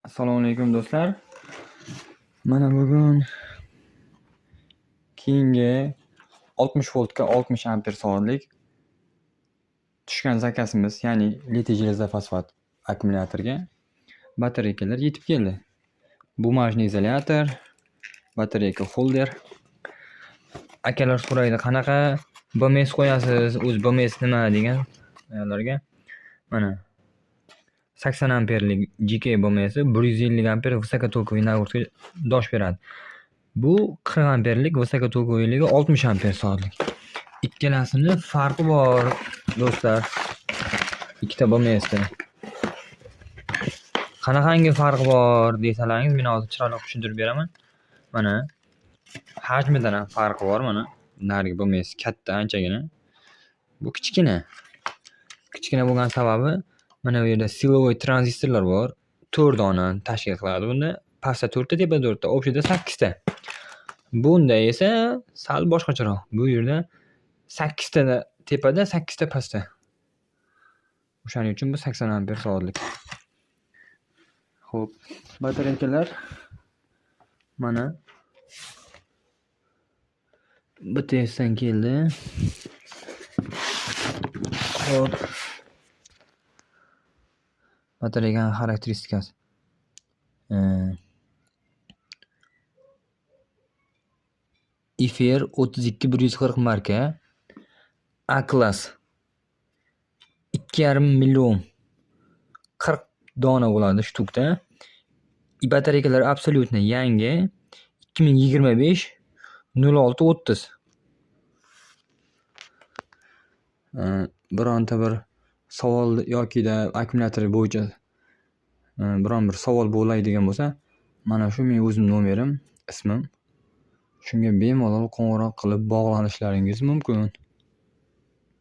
Assalomu alaykum, do'stlar. Mana bugun keyingi 60 voltga 60 amper soatlik tushgan zakazimiz, ya'ni litiy железофосфат akkumulyatorga batareykalar yetib keldi. Бумажный изолятор, батарейка холдер. Akalar so'raydi, qanaqa BMS qo'yasiz, o'zi BMS nima degan ayollarga. Mana, 80 amperlik GK BMSi 150 amper высокотоковый нагрузка dosh beradi. Bu 40 amperlik высокотоковый ligi 60 amper soatlik. Ikkalasini farqi bor, do'stlar. Ikkita BMSda. Qanaqangi farqi bor desalaringiz, men hozir chiroyli qilib tushuntirib beraman. Mana, hajmidan ham farqi bor mana. Narigi BMS katta anchagina. Bu kichkina. Kichkina bo'lgani sababi, mana bu yerda силовой tranzistorlar bor. 4 dona tashkil qiladi bunda. Pastda 4 ta, tepada 4 ta, общий da 8 ta. Bunda esa sal boshqacharoq. Bu yerda 8 ta tepada, 8 ta pastda. O'shaning uchun bu 80 amper soatlik. Xo'p, batareykalar mana, BTSdan keldi. Xo'p. Batareykani xarakteristikasi. IFR 32140 marka. A класс. 2,5 million, 40 dona bo'ladi штук da. Batareykalar абсолютно yangi. 2025 06 30. Bironta bir savol yokida akkumulyator bo'yicha biron bir savol bo'ladigan bo'lsa, mana shu mening o'zim nomerim, ismim. Shunga bemalol qo'ng'iroq qilib bog'lanishlaringiz mumkin.